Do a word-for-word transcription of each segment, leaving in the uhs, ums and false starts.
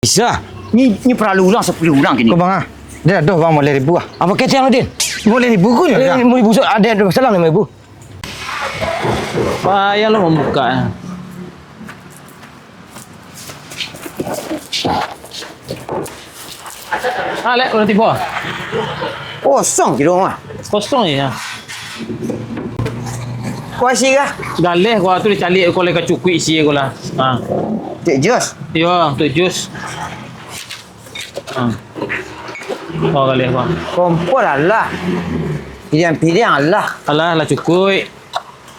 Bisa. Ni, ni paralu urang sapuluah urang kini. Ko, Bang, ah. Dia ado, Bang, limo baleh ribu, ah. Apo kecek lu, Din? Limo baleh ribu ko nyo, Eh, dah. Limo ribu, so-, ado, ado salam limo ribu. Payah lo mambuka. Ah, Lek, udah tibo? Kosong kiro mah. Kosong je, ya. Kau isi kah? Galeh, kau tu dicaliak, kau lai ka cukuik isi kau lah. Ha. Cek jus? Yo, tu jus. Ha. Oh, galeh, kau. Kompor alah. Pilihan-pilihan alah. Alah, lah cukuik.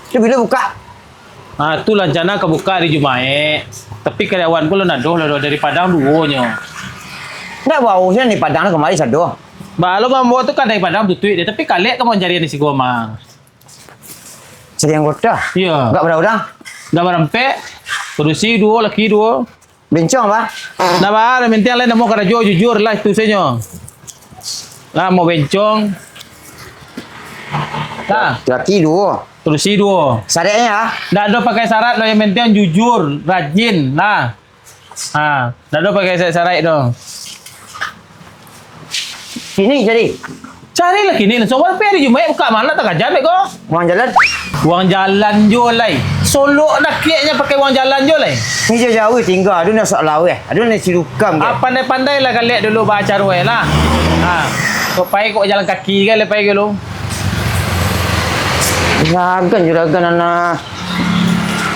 Tu bila buka? Ah, tu lancana ka buka ari Jumaik. Tapi karyawan pun lo nadoh lah dari Padang duo nyo. Ndak baru sinan di Padang kamari sado. Ba, lo mambo tu kan dari Padang tutuik dia, tapi kalek ka mancari di sigo mah. Cari anggota? Iya. Nggak berapa orang? Nggak barampek. Padusi duo, laki duo. Bencong, Bang? Ndak ba, nan penting lai namo karajo jujur lah itu sajo. Lah, mau bencong. Lah. Laki duo. Padusi duo. Syaratnya, ah? Ndak ado pakai syarat lo, yang penting jujur, rajin. Nah. Ha, ndak ado pakai syarat-syarat tu. Kini cari. Carilah kini, langsung. Walaupun hari Jumaik buka malam tak kajan dek ko. Uang jalan? Uang jalan jo lai. Solok dakeknyo pakai uang jalan jo lai. Ni jauh-jauh tinggal, ado nak sok laweh, ado nak cilukam ke. Ah, pandai-pandai lah galek dulu baacaro eh lah. Ha. Kok pai kok jalan kaki kan lepai ke lu. Juragan, juragan anak.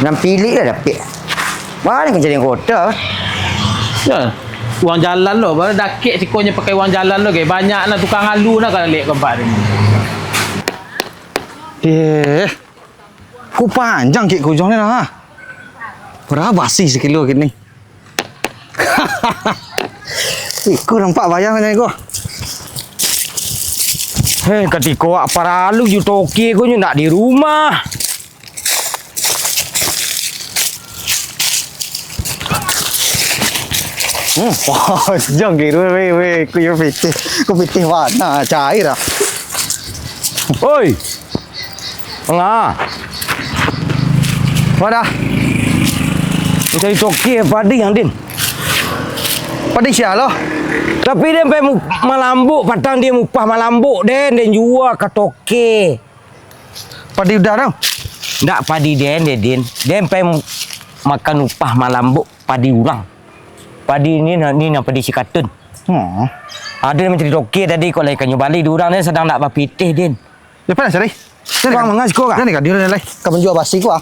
Nan pilik lah dapik. Mano ka jadi anggota? Ya. Uang jalan lo, baru dakek sikonyo pakai uang jalan lo, ge. Banyak nah tukang alu nah kalau liek gambar ni. Eh, ku panjang kek kujang ni nah. Bara basi sakilo kini. Iko nampak bayang ni ko. Heh, katiko awak paralu jo toke ko nyo ndak di rumah. Hmm, panjang kiro, weh, weh, ku yo pitih, ku pitih warna cair ah. Oi. Lah. Wadah. Cari toke padi yang din. Padi sia lo? Tapi den pai mu-, malambok, patang den mupah malambok den, den jua ka toke. Padi udah tu? Ndak padi den, den, din. Den pai mu-, makan upah malambok padi urang. Padi ni, ni nan padi si Katun. Hmm. Ado nan mancari toke tadi, kok lai kanyo bali di urang, den sadang ndak bapitih, din. Siapa nak cari? Bang, manga siko kah? Jan ka dia lai. Ka manjua basi ko ah.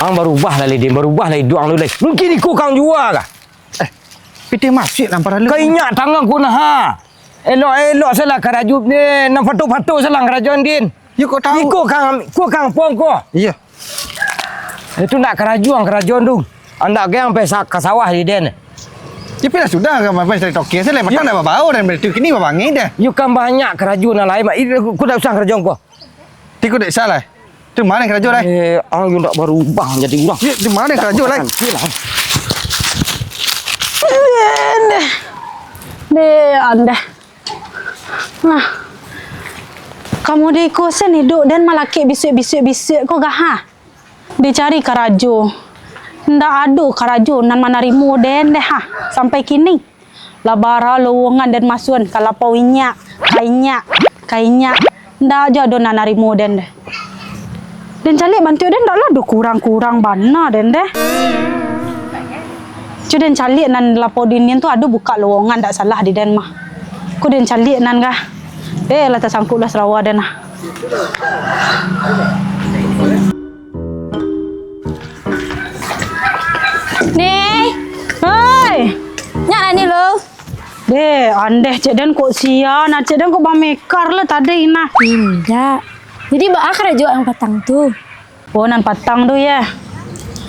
Ang barubah lah, Din. Barubah lah iduang lu, Din. Mungkin iko kang jua kah? Eh, pitih masuak lah paralu. Ka inyak tangan ko nah, ha. Elok-elok salah karajo, Din. Nan patuik-patuik salah karajo, Din. Yo, kok tahu? Iko kang, ko kang puang ko. Iya. Itu nak karajo, ang karajo tu. Andak ge ang pai sa-, ka sawah di den. Tapi lah sudah, ka main cari toke, saya lah matang dah babau dan berarti kini babangin dah. Yo kan banyak karajo nan lain, Mak. Iko, ko dak usah karajo ko. Ti ko dak usah lah. Tu mano karajo lai? Eh, ang yo dak barubah jadi urang. Yo, tu mano karajo lai? Iyo lah. Deh, andeh. Nah. Kamu di kosan hidup dan malakik bisuak-bisuak-bisuak ko gah, ha? Dicari karajo. Ndak ado karajo nan manarimo den deh, ha, sampai kini. Lah bara lowongan den masuan ka lapau inyak, ka inyak, ka inyak. Ndak jo ado nan narimo den deh. Den caliak bantuak den ndak lah ado kurang-kurang bana den deh. Cu den caliak nan lapau dinian tu ado buka lowongan ndak salah di den mah. Ku den caliak nan kah. Eh, lah tasangkuk lah sarawa den ah. Ni, hoi, nyak lah ni lo. Deh, andeh cek den kok sia, nah cek den kok bamekar lah tadi nah. Indak. Jadi baa karajo nan patang tu? Oh, nan patang tu ya.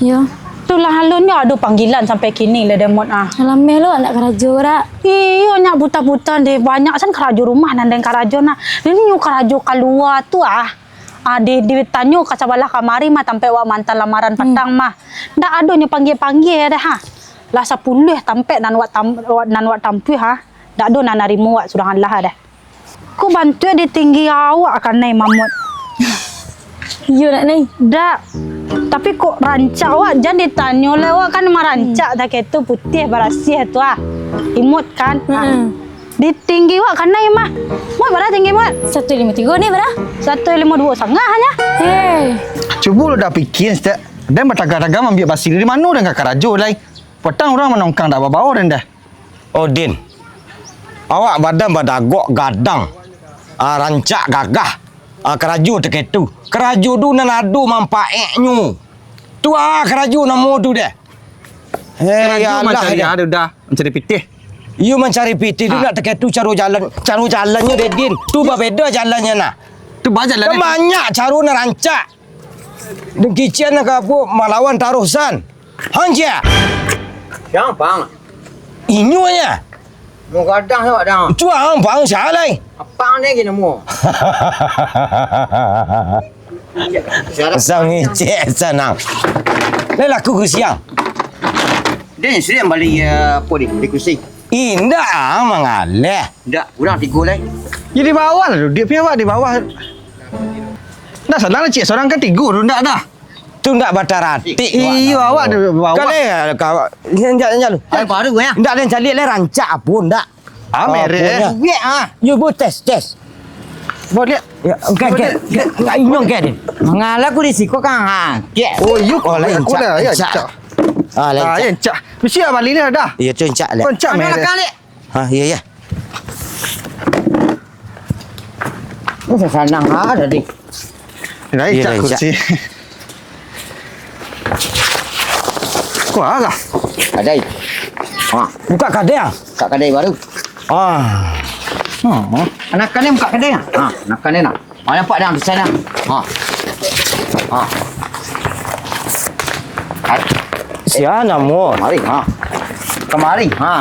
Yo. Itulah alun nyo ado panggilan sampai kini lah demot ah. Alameh lo anak karajo dak? Iyo, nyak buta-buta deh, banyak san karajo rumah nan den karajo nah. Ini nyo karajo kalua tu ah. Ah, di, ditanyo ka sabalah kamari mah, tampek wak mantan lamaran patang mah. Ndak ado nyo panggia-panggia dah, ha. Lah sapuluah tampek nan wak tam-, wak, nan wak tampuih, ha. Ndak ado nan narimo wak surang alah dah. Ko bantuak ditinggi awak kanai Mamut. Iyo, nak nai. Dak. Tapi kok rancak wak, jan ditanyo lai wak, kan marancak takah tu, putiah barasiah tu ah. Imut kan. Di tinggi wak kanai mah. Mut bara tinggi mut? Satu limo tigo ni bara? Satu limo duo sangah nyo. Hei. Cubo lo dah pikia saketek. Den batagah-tagah maambiak basi dari mano den ka karajo lai? Patang urang manongkang dak babao den dah. Oh, Din. Awak badan badagok gadang. Ah, rancak gagah. Ah, karajo takah tu. Karajo tu nan ado mampaeknyo. Tu ah karajo namo tu deh. Hei, karajo mancari ado dah, mancari pitih. Iyo mancari pitih tu nak takah tu caro jalan. Caro jalannyo deh, Din. Tu babeda jalannyo nah. Tu banyak jalan. Kan banyak caro nan rancak. Den kicek nak ka apo malawan tarusan. Hang sia? Sia, Bang? Inyo nya. Mau gadang awak dah. Itu ang Bang sia lai. Apang ni gini mu? Sia dah. Sang ngicek sanang. Lai laku ku siang. Dia yang sudah balik, eh, apa ni? Di kursi. Indak ah mangaleh. Indak, urang tigo lai. Jadi bawah lah, dia punya awak di bawah. Dah salah lah, cik. Seorang kan tigo tu, ndak dah. Tu ndak bataratik. Iyo, awak di bawah. Kan, eh, kawan. Ni, ni, ni, ni. Ai, baru, eh. Ndak, den caliak lai rancak apo ndak? Ah, merek. Apo, eh? Yo, bo tes, tes. Bo liek. Ya, okey, okey. Okey, inyo okey, Din. Mangalah ku di siko kan, ha. Okey. Oh, iyo, oh, lain aku cak, dah, ya, cak. Cak. Ah, lain cak. Ah, ya, cak. Mesti abang Lina dah. Iyo, tu cak, lek. Oh, cak merek. Ha, iyo, iyo. Oh, sanang ah tadi. Naik cak kursi. Kuah lah. Kadai. Ha. Buka kadai ah. Buka kadai baru. Ah. Ha. Anakan ni buka kadai ah. Ha, anakan ni nak. Ha, nampak dah tulisan dah. Ha. Ha. Sia namo? Kamari, ha. Kamari, ha.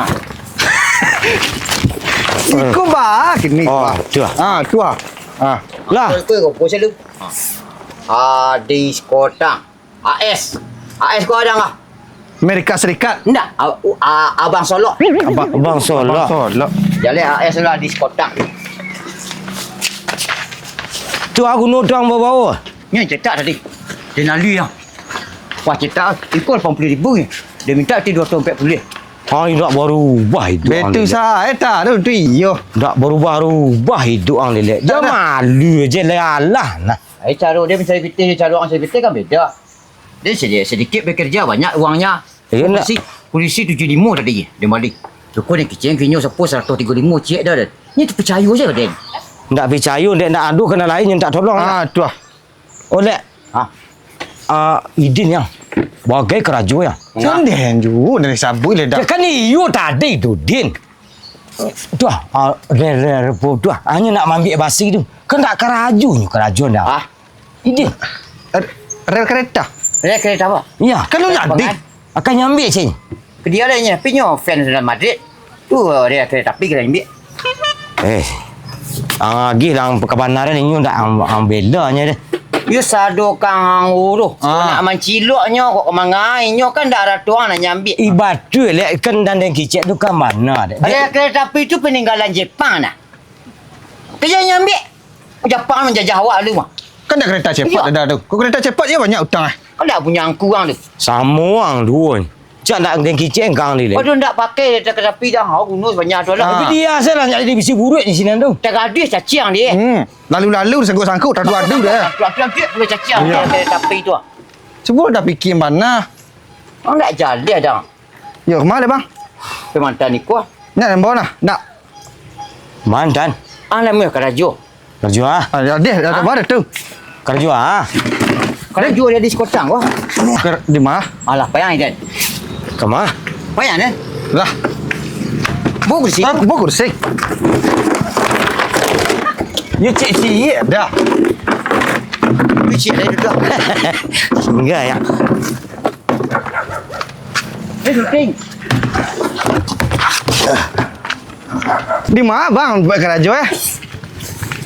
Iko ba kini. Oh, tu ah. Ha, tu ah. Ha. Lah. Kau, kau, kau, kau selalu. Ha. Hadis kota. A S. A S kau ada nggak? Amerika Serikat. Ndak. A-, u-, a-, Abang Solok. Abang, Abang Solok. Abang Solok. Jaleh A S lah di sekotang. Tu aku nodang bawa-bawa. Ni cetak tadi. Dia nali yang. Wah, cetak. Iko lapan puluh ribu ni. Dia minta ti dua ratus empat puluh. Ha, indak barubah hiduik ang, Lelek. Betul sa, eh, tak, tu, tu iyo. Indak barubah-rubah hiduik ang, Lelek. Jan malu je lah, alah, nah. Eh, caro dia mancari pitih, caro ang mancari pitih kan beda. Dia sedi-, sedikit bekerja, banyak uangnya. Iyo, nak. Kursi, kursi tujuh limo tadi dia bali. Toko ni kicik, kinyo sapo saratus tigo limo ciek dah, dah. Ni tu picayo je, Den. Ndak picayo, ndak, ndak ado kena lain yang tak tolong, ah, nak. Tu ah. Oh, Lek. Ha. Ah, idin yang bagai karajo yang. Nah. Kan den juo dari sabuik le dah. Ya, kan iyo tadi tu, Din. Tu ah, ah, re, re, re, tu ah. Hanyo nak maambiak basi tu. Kan ndak karajo nyo karajo ndak. Ah. Idin. Rel kereta. Rel kereta apa? Iya. Kan lu nak, Din. Akan nyambiak, Cing. Ke dia lah nyo, tapi nyo fans Real Madrid. Tu, eh, rel kereta api kena nyambiak. Eh, ang agih lah ang kabanaran inyo ndak ang, ang bela nyo deh. Iyo sado kang ang uruh. Ah. Nak mancilok nyo kok mangai nyo kan ndak ado tuang nak nyambiak. Ih, batua, Lek, kan dan den kicek tu kan bana deh. Rel kereta api tu peninggalan Jepang nah. Kerja nyambiak. Jepang manjajah awak dulu mah. Kan dak kereta cepat dah tu. Kok kereta cepat je banyak utang ah. Kan dak punya angku ang tu. Samo ang duo ni. Cak ndak enggang kicek enggang ni, Lek. Waduh, ndak pakai dah ka tapi dah. Hau gunus banyak tu lah. Ah. Tapi dia asal lah jadi bisi buruak di sinan tu. Tagaduih caciang dia. Hmm. Lalu-lalu sangkut-sangkut, tadu-adu dah. Tadu-adu, tadu caciang dia, tapi tu ah. Cubo dah pikir mana. Oh, ndak jaleh dah. Yo, kemana, Bang? Ke mantan iko ah. Nak nambah nah, nak. Mantan? Ah, lama karajo. Karajo ah. Ah, ya, deh, dah mana tu? Karajo ah. Karajo dia di sekotang ko. Ker-, di mana? Alah, payah ni, Den. Kama? Payah ni. Lah. Bawa kursi. Ah, bawa kursi. Ni cik-cik dah. Ni cik dah duduk. Enggak ya. Eh, syuting. Di mana, Bang, buat karajo, eh?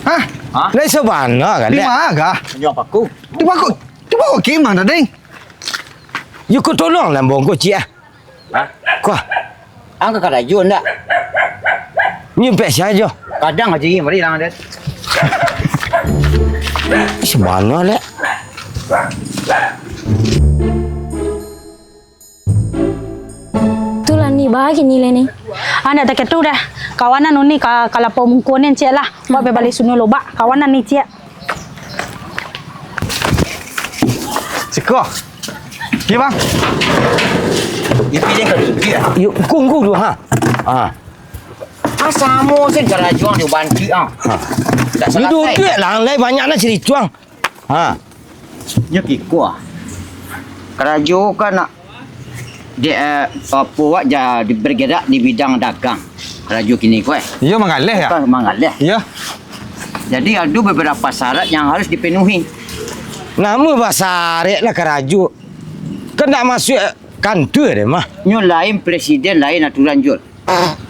Hah? Hah? Lai sabana kan, Lek? Di mana kah? Tunjuk paku. Di paku. Di paku kemah tadi. Yo, ko tolong lah, Bang, ko, cik, ah. Hah? Ko. Ang ka karajo ndak? Ni pek sajo. Kadang aja ni, mari lah, Den. Sabana, Lek. Bah, kini lai ni. Ah, ndak takatu dah. Kawanan uni ka, ka lapau mungko ni, ciek lah. Buat bebali sunui lobak. Kawanan ni, ciek. Siko. Okey, Bang. Yo, pilih ka duduak, ah. Yo, kungku dulu, ha. Ha. Ah, samo sen karajo jo banci, ah. Ha. Tak salah. Duduak lah, lai banyak nak cari cuang. Ha. Nyo kiko, ah. Karajo kan nak, dek, eh, apo awak ja-, di, bergerak di bidang dagang. Karajo kini ko, eh. Iyo, manggaleh, ya? Bukan manggaleh. Iyo. Jadi, ado beberapa syarat yang harus dipenuhi. Namo basyarat lah karajo? Kan ndak masuak kantua deh mah. Nyo lain presiden, lain aturan, Jul.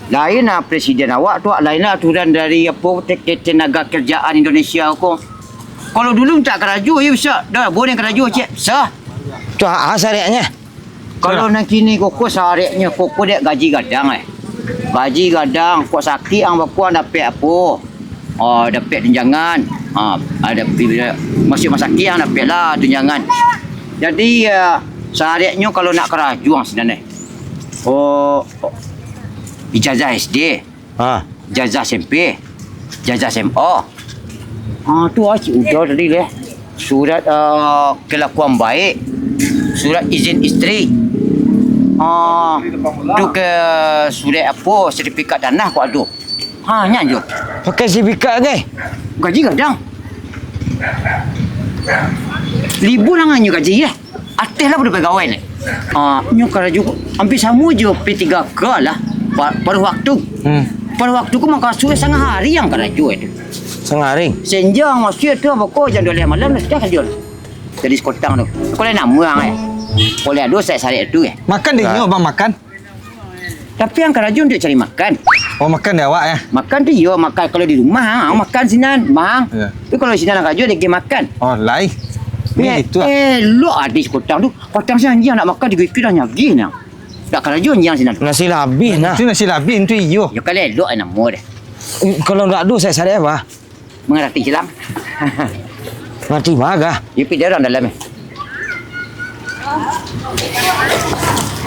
Lain lah presiden awak tu, lain lah aturan dari apo, te-, te-, tenaga kerjaan Indonesia ko. Kalau dulu mintak karajo, iyo bisa. Dah, buliah karajo, ciek. Sah. Tu ha, ha, syaratnyo. Kalau nan kini ko, ko syaratnyo, ko, ko dek gaji gadang, eh. Gaji gadang, kok sakik ang bakuang dapek apo? Oh, dapek tunjangan. Ha, ada pi-, masuak rumah sakik ang dapek lah tunjangan. Jadi, eh, syaratnyo kalau nak karajo ang sinan, eh. Oh, ijazah S D, ha, ijazah S M P, ijazah S M A. Ah, tu ah, cik udah tadi leh. Surat, ah, kelakuan baik, surat izin isteri. Ah, tu ke surat apo, sertifikat tanah kok ado. Ha, nyo je. Pakai sertifikat ke? Gaji gadang. Libur lah nganyo gaji, eh. Ateh lah pado pegawai ni. Ah, nyo karajo ko hampir samo jo P tiga K lah. Pa-, paruh waktu. Hmm. Paruh waktu ko mangasuak sangah hari ang karajo tu. Sangah hari? Senja ang masuak tu, bako jam duo baleh malam dah sudah karajo. Jadi sekotang tu. Kok lai namuah, eh. Kok lai ado sarik-sarik tu, eh. Makan di inyo, Bang, makan? Tapi ang karajo untuak cari makan. Oh, makan di awak, ya? Makan tu iyo, makan kalau di rumah, ang makan sinan, Bang. Iyo. Tapi kalau sinan ang karajo, dek makan. Oh, lai. Ni gitu, ah. Eh, elok ado sekotang tu. Kotang sinan anjiang nak makan, tigo ikua dah nyagih nah. Dak karajo anjiang sinan. Nasi labih, nah. Itu nasi labih, itu iyo. Yo, kalau elok, eh, namo deh. Kalau ndak ado, sarik-sarik apo? Mangarati silang. Ngarati bagah. Yo, pi dek urang dalam, eh.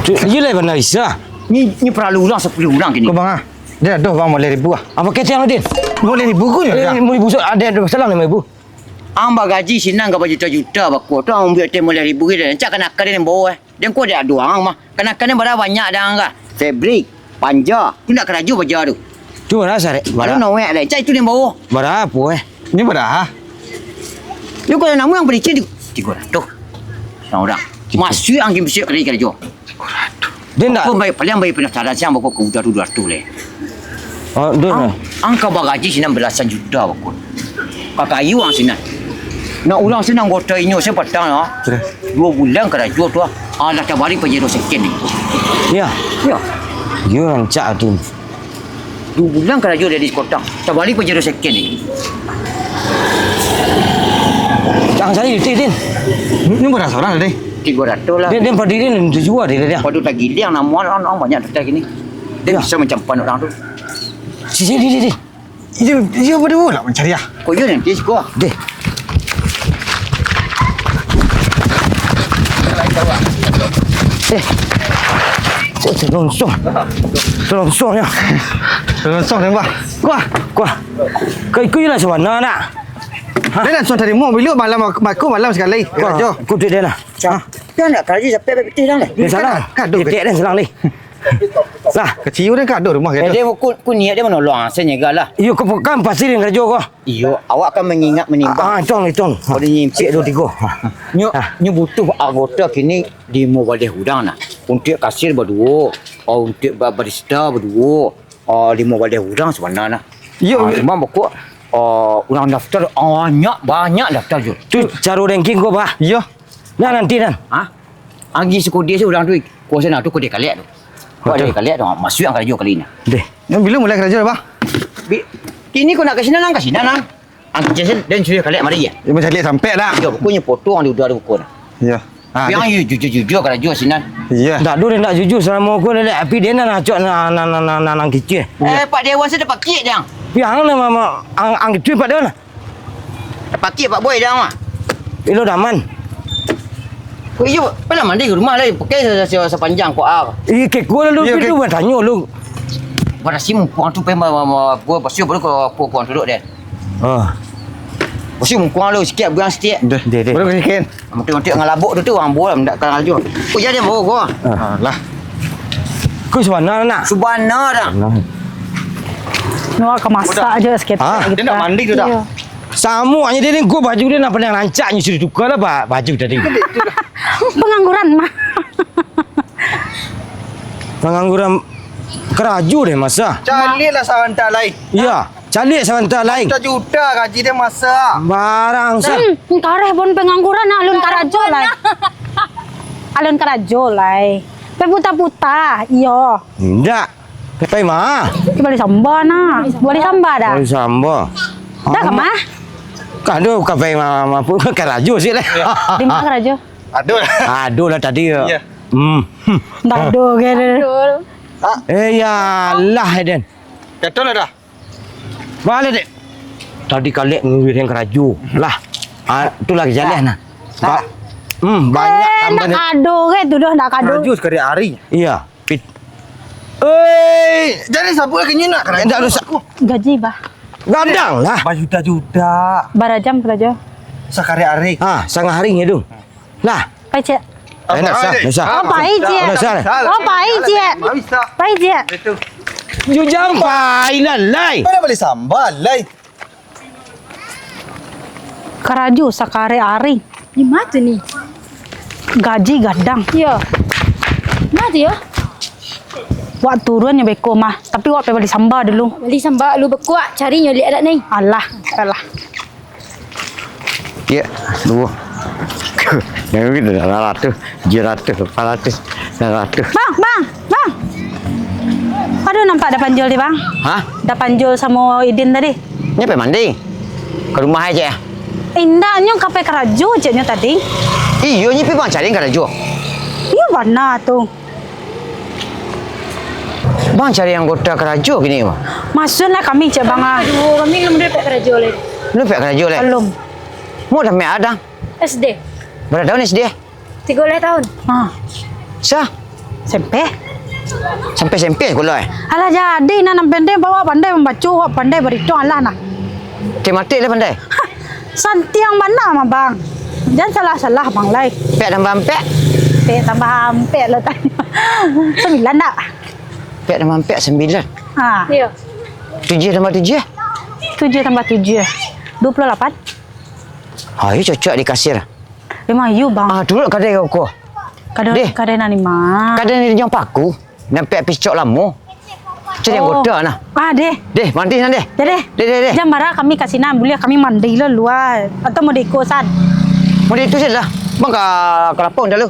Tu, iyo lah, bana bisa. Ni, ni paralu urang sapuluah urang kini. Ko, Bang, ah. Dia ado, Bang, limo baleh ribu, ah. Apo kecek ang, Din? Limo baleh ribu ko, eh, ya? Limo baleh ribu, so-, ado, ado salang limo baleh ribu. Ang bagaji sinan ka bajuta-juta, bako tu, ang ambiak teh limo baleh ribu ko, rancak kanakannyo nan bawo, eh. Den ko dek ado ang mah. Kanakannyo bara banyak dang ka. Fabrik, panja. Tu ndak karajo paja tu. Tu bara sarik? Bara. Ado nawek dek. Cak itu nan bawo. Bara apo, eh? Ini bara? Yo, kalau namo ang palicin tu, tigo ratuih. Saurang. Tigo. Masuak ang kini bisuak kali karajo. Tigo ratuih. Den ndak. Aku baik, paling baik penasaran siang bako ka udah tu duo ratuih leh. Oh, tu nah. Ang, ang ka bagaji sinan balasan juta bako. Ka kayo ang sinan. Nak urang sinan anggota inyo, sia patang lah. Terus? Duo bulan karajo tu, ah. Ah, lah tabari Pajero second ni. Iyo. Iyo. Iyo, rancak tu. Duo bulan karajo dari sekotang. Tabari Pajero second ni. Jangan saya, Din, Din. Ini bara saurang tadi? Tigo ratuih lah. Din, Din, padi Din, tujuh hari dah. Padu tagiliang, namuah, ang, ang banyak tu tadi ni. Dia bisa mancampan urang tu. Sini, Din, Din, Din. Iyo, iyo, berdua lah mancari, ah. Kok iyo nanti siko? Deh. Eh. Kok terlongsong? Terlongsong, ya. Terlongsong, tembak. Kuah. Kuah. Kau ikut je lah sabana nak. Ha? Dia langsung tarimo, bilo malam, aku malam sekali. Kuah. Karajo. Ikut dia lah. Ha? Kan nak karajo sampai pitih dah lah. Dia salah. Kado. Dia tak ada salah ni. Lah. Kecil dia kado rumah kita. Eh, dia ku, ku niat dia manolong, ah, saya nyegah lah. Iyo, kau bukan pasti dia karajo kau. Iyo, awak kan mangingat manimbang. Ah, ah, hitung, hitung. Kau dia nyimpit. Cik, dua, tiga. Ha. Nyo, ha, nyo butuh anggota kini limo baleh urang nah. Untuak kasir baduo, oh, untuak ba-, barista baduo, oh, limo baleh urang sabana nah. Iyo. Ah, cuma bako, oh, urang daftar, oh, banyak, banyak daftar, Jul. Tu caro ranking kau, bah. Iyo. Nah, nanti, nah. Ha? Agi sakode se urang tu, kuaso nah tu kode kalek tu. Kau ada kalek tu, masuak ang karajo kali ni. Deh. Nan bilo mulai karajo, Bang? Bi-, kini kau nak ka sinan, ang ka sinan, ang. Ang kecek sen, den suruah kalek mari, ya? Dia mencari sampai dah. Yo, bukunyo potong di udara buku nah. Iyo. Ah, yang deh. Yo jujur-jujur karajo sinan. Iyo. Ndak ado, ndak jujur, salamo ko dek, tapi dia nan acok nan, nan, nan, nan, nan, nan kicik. Iyo. Eh, Pak Dewan, saya dapat kik, Jang. Yang nama, ma-, ang, ang kicik, Pak Dewan. Pakik Pak Boy dah mah. Ilo daman. Oh, iyo, pernah mandi ka rumah lai, pakai sa-, sa-, sapanjang ko ah. Ih, keko lalu. Iyo, tu, kek- tu batanyo lu. Barasi muko ang tu, pai ma-, ma-, ma-, gua basuh baru ko, ko, ko ang duduk deh. Ah. Basuh muko ang lu, sikit, buang sikit. Deh. Deh, deh. Baru kau sikit. Matik-matik ngalabok tu, tu, ang buang, ndak ka laju. Oh, jadi, bawa gua. Ah. Ah, lah. Kau sabana nak? Sabana dah. Nah. Nuak ka masak aja sikit. Ah. Dia nak mandi tu dah. Iyo. Samo aja dia ni, gua baju dia nak pandai rancak, nyo sudah tukar lah, ba-, baju tadi. Pangangguran mah. Pangangguran karajo deh, masa. Caliak lah sabanta lai. Iya, caliak sabanta lai. Juta-juta gaji deh, masa. Barang sa. Hmm, kareh bon pangangguran, alun karajo lai. Alun karajo lai. Pai puta-puta, iyo. Indak. Pai ma? Ka bali samba nah. Bali samba dah. Bali samba. Dah ka ma? Kado ka pai ma-, ma-, karajo sih lah. Di ma karajo? Aduh lah. Aduh lah tadi. Iya. Hmm. Ndak ado ke dia. Eh, ya lah, Eden. Kato lah dah. Balik, Dek. Tadi kalek nunggu yang karajo. Lah. Ah, tu lagi jalan nah. Ba-, hmm, banyak eh, tambah ndak ni. Kado ke tu dah, ndak kado. Karajo sakali ari. Iya. Pit-, eh, jadi sabuik lagi nyo nak karajo. Ndak usah. Gaji, bah. Gadang lah. Bajuta-juta. Bara jam karajo? Sakali ari. Ah, sangah ari nyo tu. Lah. Pai ciek. Eh, ndak usah, ndak usah. Oh, pai ciek. Ndak usah. Oh, pai ciek. Pai ciek. Itu. Yu jampai lah, lai. Pada bali samba, lai. Karajo sakali ari. Di ma tu ni? Gaji gadang. Iyo. Ma tu yo? Wak turun nyo beko mah, tapi wak pai bali samba dulu. Bali samba lu beko, wak cari nyo liak dak nai. Alah, alah. Yo, duo. Yang itu dah ratus, tujuh ratus, lapan ratus, sembilan ratus. Bang, bang, bang. Aduh, nampak Da Panjul di, Bang. Hah? Da Panjul samo Idin tadi. Nyo pai mandi. Ka rumah aja ya. Indak, nyo ka pai karajo cek nyo tadi. Iyo, nyo pai bang cari karajo. Iyo bana tu. Bang cari anggota karajo kini, Bang? Masuaklah kami, cek Bang, ah. Aduh, kami belum dapat karajo lai. Belum dapat karajo lai? Belum. Mau dah mek ada? S D. Bara tahun S D? Tigo baleh tahun. Ha. Sa? S M P. Sampai S M P sekolah, eh? Alah, jadi nah, nan pandai bawa pandai mambaco, pandai barito, alah nah. Matematik lah pandai? Santiang bana mah, Bang. Jan salah-salah, Bang, lai. Ampek tambah ampek? Ampek tambah ampek lah tanyo. Sambilan dak? Ampek tambah ampek, sambilan. Ha. Iyo. Tujuah tambah tujuah? Tujuah tambah tujuah. Duo puluah lapan. Ha, iyo cocok di kasir. Memang iyo, Bang. Ah, turun kadai ko. Kadai, deh. Kadai nan di ma? Kadai nan di Jalan Paku. Nan pek picok lamo. Cari anggota nah. Ah, deh. Deh, manti nan deh. Deh, deh. Deh, deh, deh. Jam bara kami ka sinan, buliah kami mandi lo lua. Atau mau di kosan? Mau di itu sajo lah. Bang ka, ka lapau dah lu.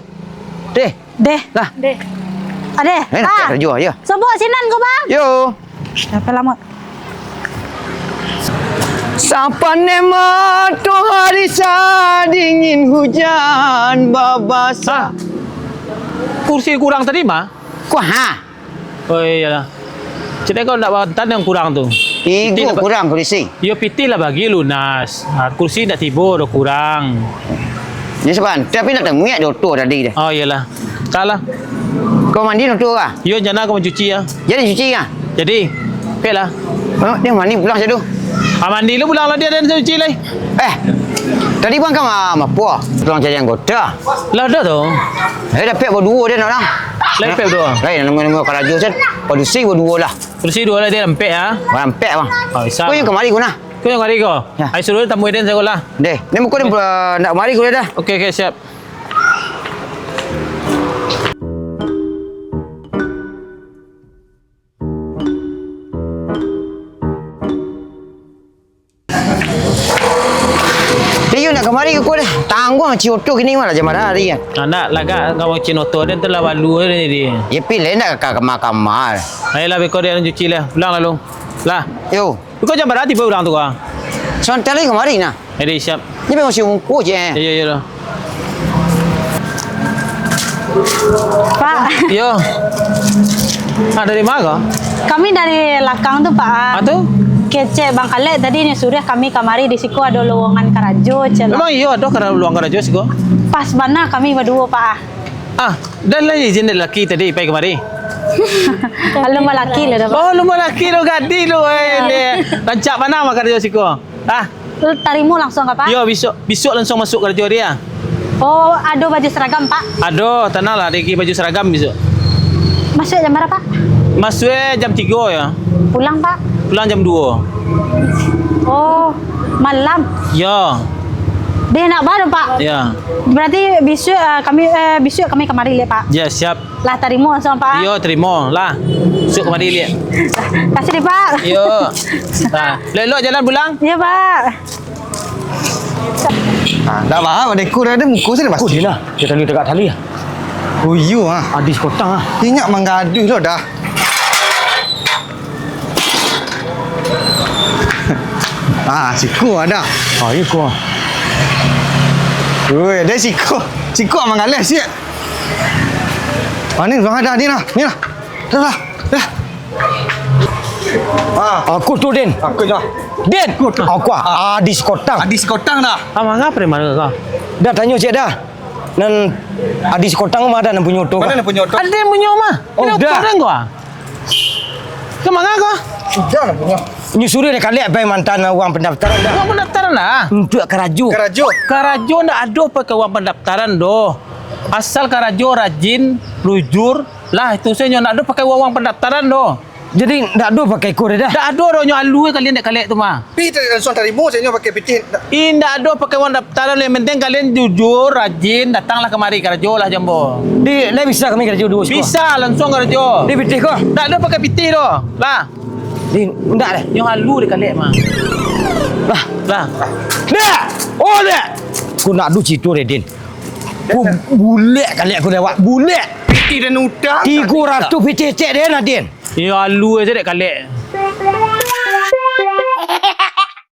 Deh. Deh. Lah. Deh. Adeh. Eh, ah. Nak karajo, yo. Sobok sinan ko, Bang. Yo. Siapa lama? Sapaneh matoari sadingin hujan babasa. Ah. Kursi kurang tadi mah? Kuah, ha? Oh, iyolah. Cek kau ndak bantan yang kurang tu. Pitih kurang kursi. Yo, pitih lah bagi lunas. Ah, kursi ndak tibo doh kurang. Ni saban, tapi nak tanguik di oto tadi deh. Oh, iyolah. Salah. Kau mandi oto kah? Yo, jana kau mancuci ya. Jadi cuci kah? Jadi, pek lah. Oh, dia mandi pulang situ. Ah, mandi lu pulang lah, dia ada cuci lai. Eh, tadi bang kan ma-, mapo? Tolong cari anggota. Lah ada tu. Eh, dapek baduo dia nak orang. Lai pek baduo. Lai, nama-nama karajo sen. Padusi baduo lah. Padusi duo lah dia rampek ya. Rampek bang. Oh, bisa. Kau yang kamari guna. Kau yang kamari ko. Ya. Ai suruh tamu Eden saya lah. Deh, ni muka dia nak kamari guna dah. Okey, okey, siap. Iyo nak kamari ko deh. Tangguang cuci oto kini malah jam bara hari kan. Anak lagak kau cuci oto den tu lah balu den jadi. Ya pilih nak ka kamar-kamar. Ayolah beko dia cuci lah. Pulang lalu. Lah. Yo. Kau jam bara tibo urang tu kau? Sebentar lagi kamari nah. Jadi siap. Ni memang si ungku je. Iyo, iyo lah. Pak. Yo. Ah, dari mana? Kami dari Lakang tu, Pak. Ah, tu? Kecek Bang Kalek tadi nyo suruah kami kamari, di siko ado lowongan karajo, cek lah. Memang iyo, ado kara-, lowongan karajo siko. Pas bana kami baduo, Pak, ah. Ah, dah lah izin dari laki tadi pai kamari? Alun balaki lo dah, Pak. Oh, alun balaki lo, gadih lo, eh. Iyo. Rancak bana mah karajo siko. Ah. Tarimo langsuang ka, Pak? Yo, bisuak, bisuak langsuang masuak karajo dia. Oh, ado baju seragam, Pak? Ado, tanang lah, ado baju seragam bisuak. Masuak jam bara, Pak? Masuak jam tigo yo. Pulang, Pak? Pulang jam duo. Oh, malam? Yo. Deh, nak ba dong, Pak? Yo. Berarti bisuak, eh, kami, eh, bisuak kami kamari liak, Pak. Yo, siap. Lah, tarimo langsuang, Pak. Iyo, tarimo lah. Suok kamari liak. Kasih deh, Pak. Iyo. Nah, elok-elok jalan pulang. Iyo, Pak. Ah, dah bah, dah ikut dah, muko sini pasti. Kau dia lah. Dia tali tegak tali ah. Oh, iyo ah. Adis kotang ah. Inyak manggaduh lo dah. Ah, siko ada. Ah, iyo ko. Woi, ada siko. Siko manggaleh siak. Ah, ni urang ada, ni lah, ni lah. Dah lah, dah. Ah. Aku tu, Din. Aku je. Din. Aku tu. Aku ah, Adis Kotang. Adis Kotang dah. Ah, manga preman kau? Dah tanyo cek dah. Nan Adis Kotang mah ada nan punyo oto. Mana nan punyo oto? Ada yang punyo mah. Oh, dah. Kau ah. Ka manga kau? Udah lah punyo. Nyo suruah dek Kalek pai manta uang pendaftaran dah. Uang pendaftaran lah. Untuak karajo. Karajo. Karajo ndak ado pakai uang pendaftaran doh. Asal karajo rajin, jujur, lah itu sajo, ndak ado pakai uang-uang pendaftaran doh. Jadi ndak ado pakai ko dah? Ndak ado doh, nyo alu kalian dek Kalek tu mah. Pi ta-, langsuang tarimo sajo pakai pitih. Indak ado pakai uang daftaran, yang penting kalian jujur, rajin, datanglah kamari, karajolah jo ambo. Di, lai bisa kami karajo duo siko? Bisa, langsuang karajo. Di pitih ko? Ndak ado pakai pitih doh. Lah. Di, ndak deh. Nyo alu dek Kalek mah. Lah. Lah. Dak! Oh, dak! Ko ndak ado carito deh, Din. Ko bulek Kalek ko lewat, bulek. Pitih dan utang. Tigo ratuih pitih cek deh, Nadin. Iyo, alu sajo dek Kalek.